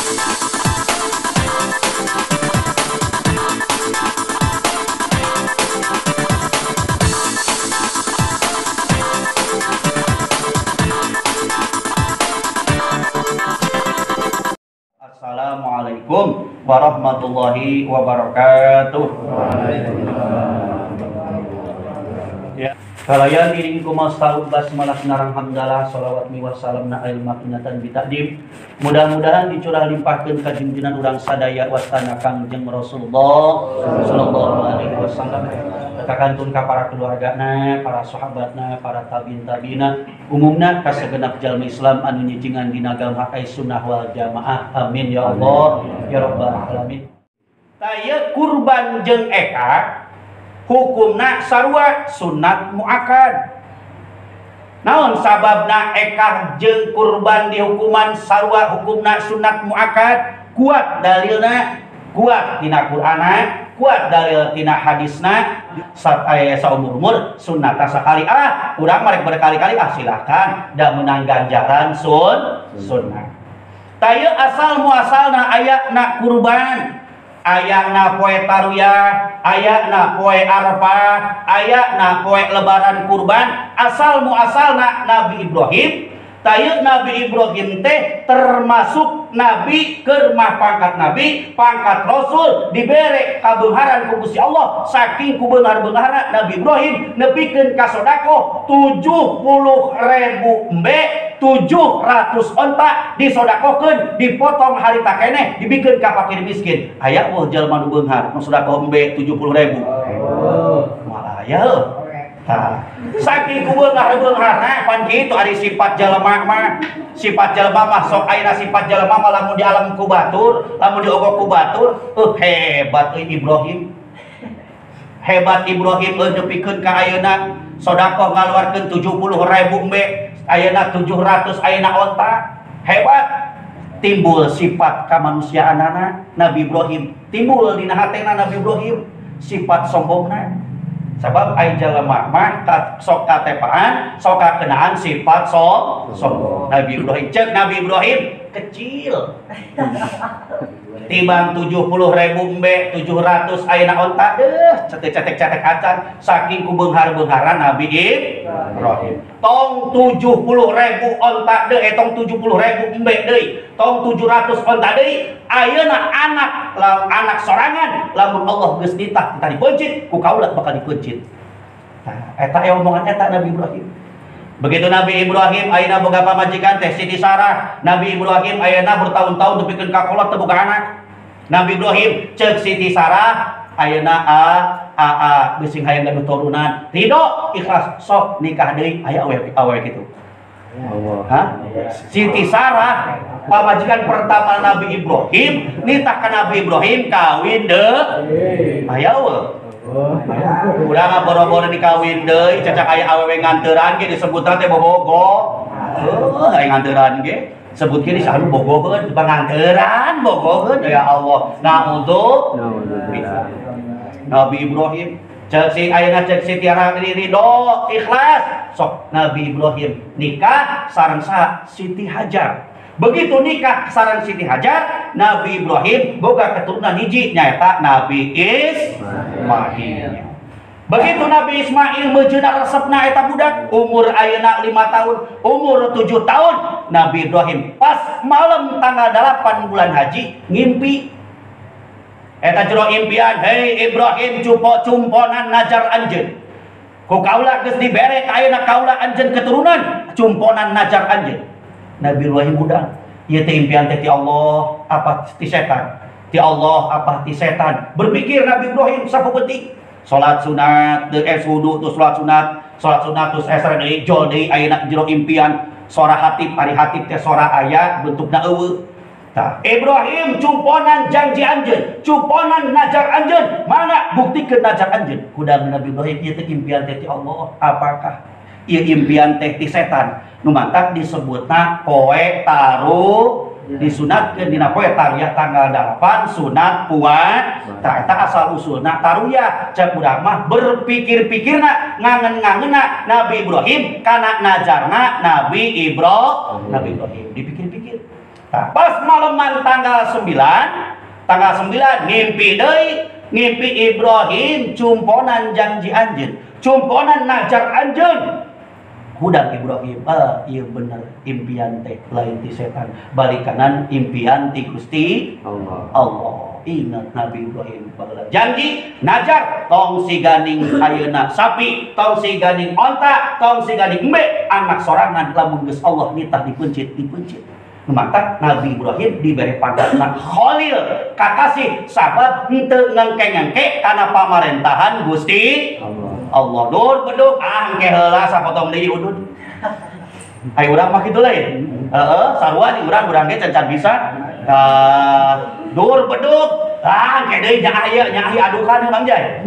Assalamualaikum warahmatullahi wabarakatuh. Ya. Kalayan iring kumasaul basmalah narang hamdalah sholawat miwah salam na ail makinatan bitakdim. Mudah-mudahan dicurah limpahkeun ka junjunan urang sadaya wastana Kangjeng Rasulullah sallallahu alaihi wasallam. Kakantun ka para keluargana, para sahabatna, para tabiin tabiina, umumna ka segenap jalma Islam anu nyicingan dina agama sunnah wal jamaah. Amin ya Allah ya rabbal alamin. Taya kurban jeung eka hukumna sarua sunat muakkad. Naon sababna ekah jeung kurban dihukuman sarua hukumna sunat muakkad? Kuat dalilna, kuat dina Qur'ana, kuat dalil tina hadisna. Saat aya saumur-umur sunnata sakali, ah urang marek berkali-kali, ah silahkan da menang ganjaran sunnah. Taya asal muasalna ayana kurban, ayana poe tarwiyah, ayana poe Arafah, ayana poe lebaran kurban, asal muasalna Nabi Ibrahim. Taya Nabi Ibrahim teh termasuk nabi kermah pangkat nabi, pangkat rasul, dibere kabeungharan ku Gusti Allah. Saking ku beunghar-beunghara Nabi Ibrahim nepikeun ka sedekah 70.000 embe, 700 onta disodakohkeun, dipotong harita keneh dibikeun ka fakir miskin. Aya eueuh jalma nu beunghar nu sedekah embe 70.000. Moal aya heuh. Saking ku beunghar-beungharna pan kitu ari sifat jelema mah. Sifat jelema mah sok ayeuna sifat jelema mah lamun di alam ku batur, lamun diogok ku batur, hebat euy Ibrahim. Hebat Ibrahim euy nepikeun ka ayeuna sedekah ngaluarkeun 70.000 embe, ayeuna 700 ayeuna onta. Hebat. Timbul sifat kamanusiaanana Nabi Ibrahim. Timbul dina hatena Nabi Ibrahim sifat sombongna. Sebab ai jelema mah sok katepaan, sok kakenaan sifat sombong. Nabi Ibrahim cek Nabi Ibrahim kecil. Timbang 70.000 embe, 700 ayeuna onta deuh cetek-cetek acan saking ku beunghar-beungharan Nabi Ibrahim. Tong 70.000 onta deui, tong 70.000 embe deui, tong 700 onta deui, ayeuna anak anak sorangan lamun Allah geus nitah kita dipeuncit, ku kaula bakal dipeuncit. Tah eta aya omongan eta Nabi Ibrahim. Begitu Nabi Ibrahim ayeuna boga pamajikan teh Siti Sarah, Nabi Ibrahim ayeuna bertahun-tahun nepikeun ka kolot teu boga anak. Nabi Ibrahim ceuk Siti Sarah ayeuna a geus hayang gaduh turunan, ridho ikhlas sok nikah deui aya awewe kitu. Hah? Siti Sarah pamajikan pertama Nabi Ibrahim nitah ka Nabi Ibrahim kawin deui. Aya eueuh. Urang boro-boro dikawin deui cacak aya awewe nganteran ge disebutna teh bobogo. Heuh aya nganteran ge sebutkeun di saha bogoheun panganteran bogoheun ya Allah. Nauzubillah. Nabi Ibrahim cek si ayeuna cek si tiara ridho ikhlas sok Nabi Ibrahim nikah sareng saha Siti Hajar. Begitu nikah sareng Siti Hajar, Nabi Ibrahim boga keturunan hiji nyaeta Nabi Ismail. Begitu Nabi Ismail mejeuna resepna eta budak umur ayeuna 5 tahun, umur 7 tahun, Nabi Ibrahim pas malam tanggal 8 bulan haji ngimpi. Eta jero impian, hei Ibrahim cumponan najar anjeun. Ku kaula geus dibere ka ayeuna kaula anjeun keturunan cumponan najar anjeun. Nabi Ibrahim hudang, ieu teh impian teh ti Allah apa ti setan? Ti Allah apa ti setan? Berpikir Nabi Ibrahim sapopeting. Salat sunat, deui wudu terus salat sunat terus esra deui jol deui ayeuna jero impian sora hatib, ari hatib teh sora aya bentukna eueuh. Tah Ibrahim cumponan janji anjeun, cumponan najar anjeun, mana buktikeun najar anjeun? Hudang Nabi Ibrahim ieu teh impian teh ti Allah, apakah ieu impian teh ti setan? Nu mantak disebutna poe taruh disunatkeun dina poe tarwiyah tanggal 8 sunat puan. Tah eta asal usulna tarwiyah. Cek urang mah berpikir-pikirna ngangen-ngangenna Nabi Ibrahim kana najarna Nabi Ibrahim. Nabi Ibrahim dipikir-pikir. Nah, pas malaman tanggal 9, tanggal 9 ngimpi deui, ngimpi Ibrahim cumponan janji anjeun, cumponan najar anjeun. Hudang Ibrahim, ah iya bener impian teh lain ti setan, balik kanan impian ti Gusti Allah. Allah. Ingat Nabi Ibrahim baheula janji najar tong siganing ayeuna sapi, tong siganing onta, tong siganing embe anak sorangan lamun geus Allah nitah dipencit dipencit. Maka Nabi Ibrahim diberi pangkatna Khalil kakasih sabab henteu ngengke-ngengke kana pamarentahan Gusti Allah. Allah. Dur beduk ah engke heula sapotong deui udud. Ai urang mah kitu lain. Heeh, sarua di urang ge can bisa. Dur beduk ah engke deui nya aya nya aya adukan Mang Jai.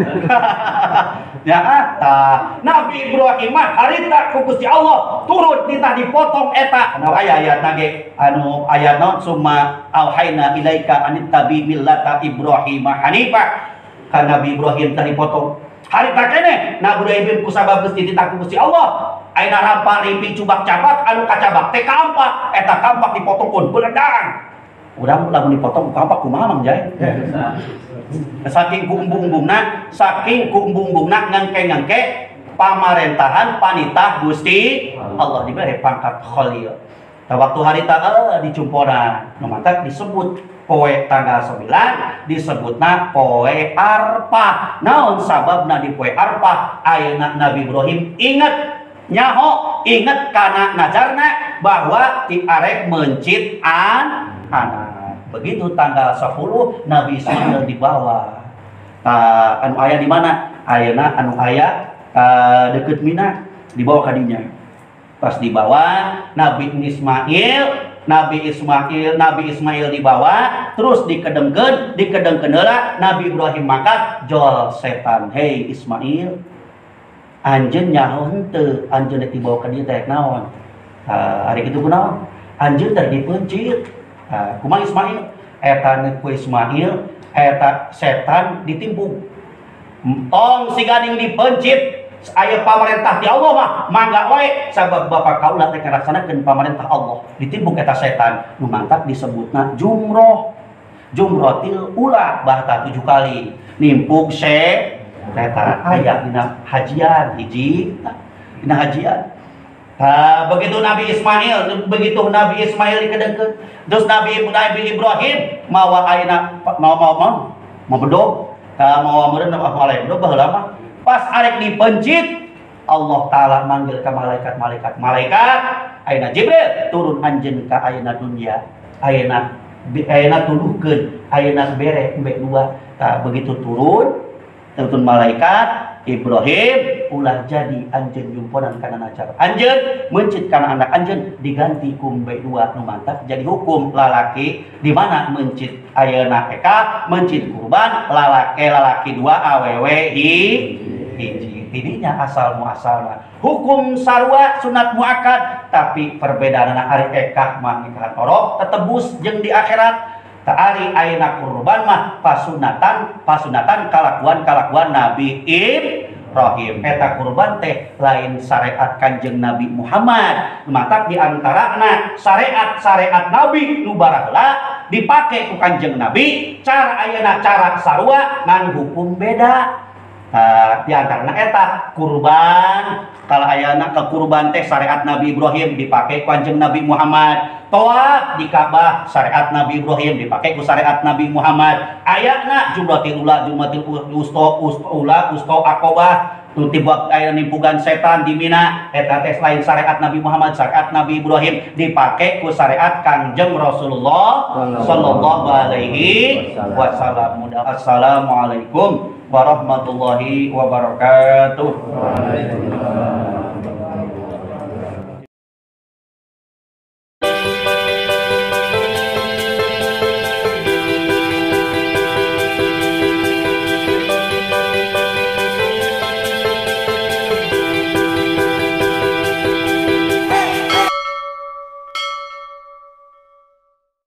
Ya ah tah Nabi Ibrahim mah harita ku Gusti Allah turun titah dipotong eta. Anu aya ayatna ge anu ayat naon summa auhayna ilaika anittabi millata Ibrahim hanifa. Kan Nabi Ibrahim tah dipotong. Harita keneh Nabi Ibrahim ku sabab geus dititah ku Gusti Allah. Ayeuna rampa rimpi cubak cabak anu kacabak teh kampak eta kampak dipotongkeun beledang. Urang lamun dipotong ku kampak kumaha Mang Jai? Saking ku embung-embungna, saking ku embung-embungna ngengke-ngengke pamarentahan panitah Gusti Allah dibere pangkat Khalil. Tah waktu harita dicumponan, nu matak disebut poe tanggal 9 disebutna poe Arfah. Naon sababna di poe Arfah? Ayeuna Nabi Ibrahim inget nyaho, inget kana najarna bahwa ti arek mencit anak. Begitu tanggal 10 Nabi Ismail dibawa. Tah anu aya di mana? Ayeuna anu aya deket Mina dibawa ka dinya. Pas dibawa Nabi Ismail dibawa terus dikedengkeun, dikedengkeun heula Nabi Ibrahim mangkat jol setan. Hei Ismail, anjeun nyaho henteu, anjeun rek dibawa ka dieu teh naon? Ari kitu kunaon? Anjeun teh dipeuncit. Kumaha Ismail? Eta ku Ismail, eta setan ditimpung. Tong siganing dipencit, aya pamarentah ti Allah mah mangga wae sabab bapa kaula teh ngalaksanakeun pamarentah Allah. Ditimpung eta setan, nu mantap disebutna jumroh. Jumrotil ula bahta 7 kali. Nimpung setan aya dina hajian hiji, dina hajian. Nah, begitu Nabi Ismail dikedengkeun, terus Nabi Ibrahim mawa ayeuna mau bedog, mawa meureun mawa bedog baheula mah. Pas arek dipencit, Allah Taala manggil ka malaikat-malaikat. Malaikat ayeuna Jibril turun anjeun ka ayeuna dunia. Ayeuna tuduhkeun, ayeuna bere embe dua. Tah begitu turun malaikat Ibrahim ulah jadi anjeun jumponan kana najar. Anjeun mencit kana anak anjeun diganti ku embe dua nu mantap jadi hukum lalaki di mana mencit ayeuna eka mencit kurban lalaki dua awewe hiji. Tidinya asal muasalna hukum sarua sunat muakkad tapi perbedaanna ari ekah mah nikahan orok tetebus jeung di akhirat. Ari ayeuna kurban mah pasunatan kalakuan Nabi Ibrahim. Eta kurban teh lain syariat Kanjeng Nabi Muhammad. Matak di antarana syariat Nabi nu baraheula dipake ku Kanjeng Nabi, cara ayeuna cara sarua ngan hukum beda. Di antarana eta kurban, kalau ayeuna ke kurban teh syariat Nabi Ibrahim dipake ku Kanjeng Nabi Muhammad. Tawaf di Ka'bah syariat Nabi Ibrahim dipake ku syariat Nabi Muhammad. Ayana jumlatil ula jumlatil usto ula usto akobah nu tiba aya nimpugan setan di Mina eta teh lain syariat Nabi Muhammad, syariat Nabi Ibrahim dipake ku syariat Kanjeng Rasulullah sallallahu alaihi wasallam. Assalamualaikum warahmatullahi wabarakatuh. Waalaikumsalam.